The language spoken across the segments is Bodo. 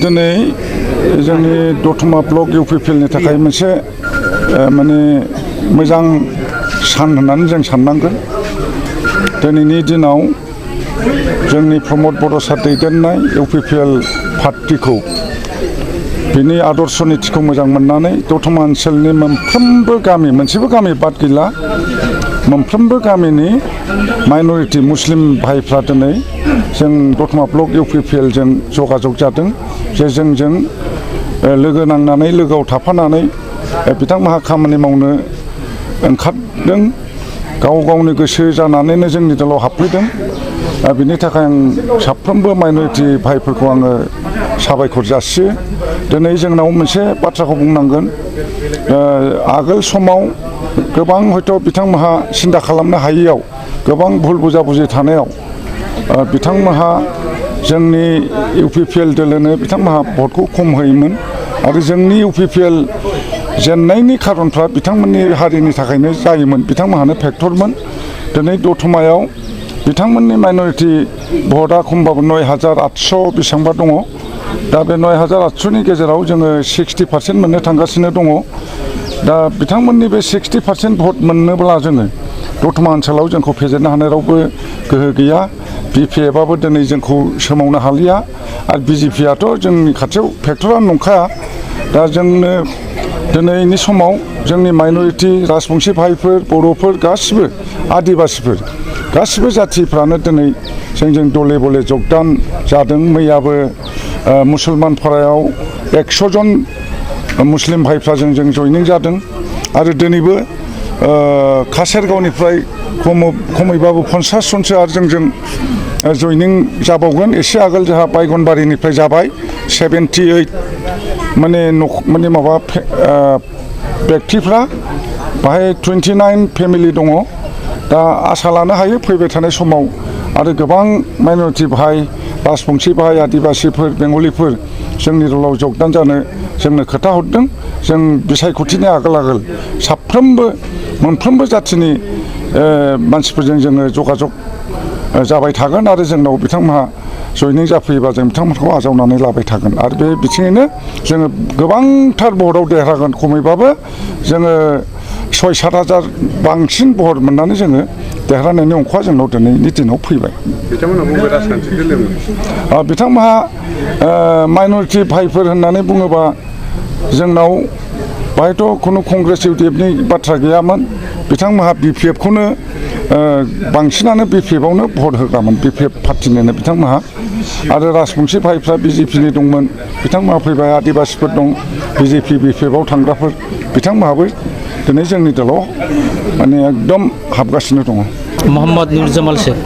दिनै जोंनि दतमा ब्लक इउपिपिएलनि थाखाय मोनसे माने मोजां सान होननानै जों साननांगोन। दिनैनि दिनाव जोंनि प्रमद बर' सार दैदेननाय इउपिपिएल पार्टिखौ बिनि आदर्श नीतिखौ मोजां मोननानै दतमा ओनसोलनि मोनफ्रोमबो गामि मोनसेबो गामि बाद गैला मोनफ्रोमबो गामिनि माइनरिटि मुस्लिम भाइफ्रा दिनै जों दतमा ब्लक इउपिपिएलजों जगाजग जादों जे जोंजों लोगो नांनानै लोगोआव थाफानानै बिथांमोनहा खामानि मावनो ओंखारदों गाव गावनि गोसो जानानैनो जोंनि दलाव हाबफैदों। बिनि थाखाय आं साफ्रोमबो माइनरिटि भाइफोरखौ आङो साबायखर जासियो। दिनै जोंनाव मोनसे बाथ्राखौ बुंनांगोन आगोल समाव गोबां हयथ' बिथांमोनहा सिन्था खालामनो हायैयाव गोबां भुल बुजा-बुजि थानायाव बिथांमोनहा जोंनि इउपिपिएल दोलोनो बिथांमोनहा भटखौ खम होयोमोन आरो जोंनि इउपिपिएल जेननायनि खारनफ्रा बिथांमोननि हारिनि थाखायनो जायोमोन बिथांमोनहानो फेक्टरमोन। दिनै दतमायाव बिथांमोननि माइनरिटि भटआ खमबाबो 9,800 बेसेबांबा दङ। दा बे 9,800नि गेजेराव जोङो 60% मोननो थांगासिनो दङ। दा बिथांमोननि बे 60% भट मोननोब्ला जोङो दतमा ओनसोलाव जोंखौ फेजेननो हानाय रावबो गोहो गैया। बिपिएफआबो दिनै जोंखौ सोमावनो हालिया आरो बिजेपिआथ' जोंनि खाथियाव फेक्टरानो नंखाया। दा जोंनो दिनैनि समाव जोंनि माइनरिटि राजबंसि भाइफोर बर'फोर गासिबो आदिबासिफोर गासिबो जाथिफ्रानो दिनै जोंजों दले बले जगदान जादों। मैयाबो मुसलमान फारायाव 100 जन मुस्लिम भाइफ्रा जोंजों जयनिं जादों आरो दिनैबो कासेरगावनिफ्राय खमैबाबो 50 जनसो आरो जोंजों जयनिं जाबावगोन। एसे आगोल जोंहा बायगनबारिनिफ्राय जाबाय 78 माने माबा व्यक्तिफ्रा बाहाय 29 फेमिलि दङ। दा आसा लानो हायो फैबाय थानाय समाव आरो गोबां माइनरिटि भाइ राजबंसि भाइ आदिबासिफोर बेंगलिफोर जोंनि दलाव जगदान जानो जोंनो खोथा हरदों। जों बिसायख'थिनि आगोल साफ्रोमबो मोनफ्रोमबो जाथिनि मानसिफोरजों जोङो जगाजग जाबाय थागोन आरो जोंनाव बिथांमोनहा जयनिं जाफैयोबा जों बिथांमोनखौ आजावनानै लाबाय थागोन आरो बे बिथिङैनो जोङो गोबांथार भटआव देरहागोन। खमैबाबो जोङो 6-7 हाजार बांसिन भट मोननानै जोङो देरहानायनि अंखआ जोंनाव दिनैनि दिनाव फैबाय। बिथांमोनहा माइनरिटि भाइफोर होननानै बुङोबा जोंनाव बाहायथ' खुनु कंग्रेस इउडिएफनि बाथ्रा गैयामोन। बिथांमोनहा बिपिएफखौनो बांसिनानो बिपिएफआवनो भट होग्रामोन बिपिएफ पार्टिनिनो बिथांमोनहा आरो राजबंसि भाइफ्रा बिजेपिनि दंमोन बिथांमोनहा फैबाय आदिबासिफोर दं बिजेपि बिपिएफआव थांग्राफोर बिथांमोनहाबो दिनै जोंनि दलाव माने एकदम हाबगासिनो दङ। मोहम्मद नुर जमाल शेख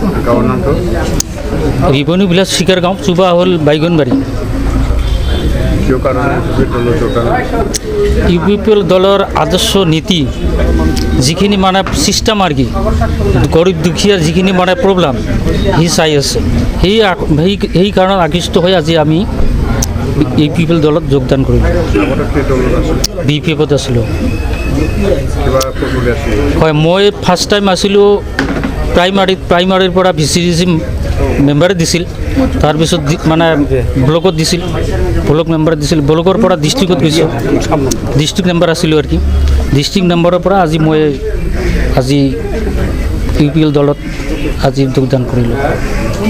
रिबनु भिलेज शिकारगांव सुबा हल बायगनबारी। ইউপিপিএল দলৰ আদৰ্শ নীতি যিখিনি মানে চিষ্টেম আৰু কি গৰীব দুখীয়াৰ যিখিনি মানে প্ৰব্লেম সি চাই আছে সেই কাৰণত আকৃষ্ট হৈ আজি আমি ইউপিপিএল দলত যোগদান কৰিলোঁ। বিপিএফত আছিলোঁ। হয় মই ফাৰ্ষ্ট টাইম আছিলোঁ প্ৰাইমাৰীৰ পৰা VCDC মেম্বাৰে দিছিল তাৰপিছত মানে ব্লকত দিছিল ব্লক মেম্বাৰ দিছিল ব্লকৰ পৰা ডিষ্ট্ৰিক্টত গৈছোঁ ডিষ্ট্ৰিক্ট মেম্বাৰ আছিলোঁ আৰু কি ডিষ্ট্ৰিক্ট মেম্বাৰৰ পৰা আজি মই ইউপিএল দলত আজি যোগদান কৰিলোঁ।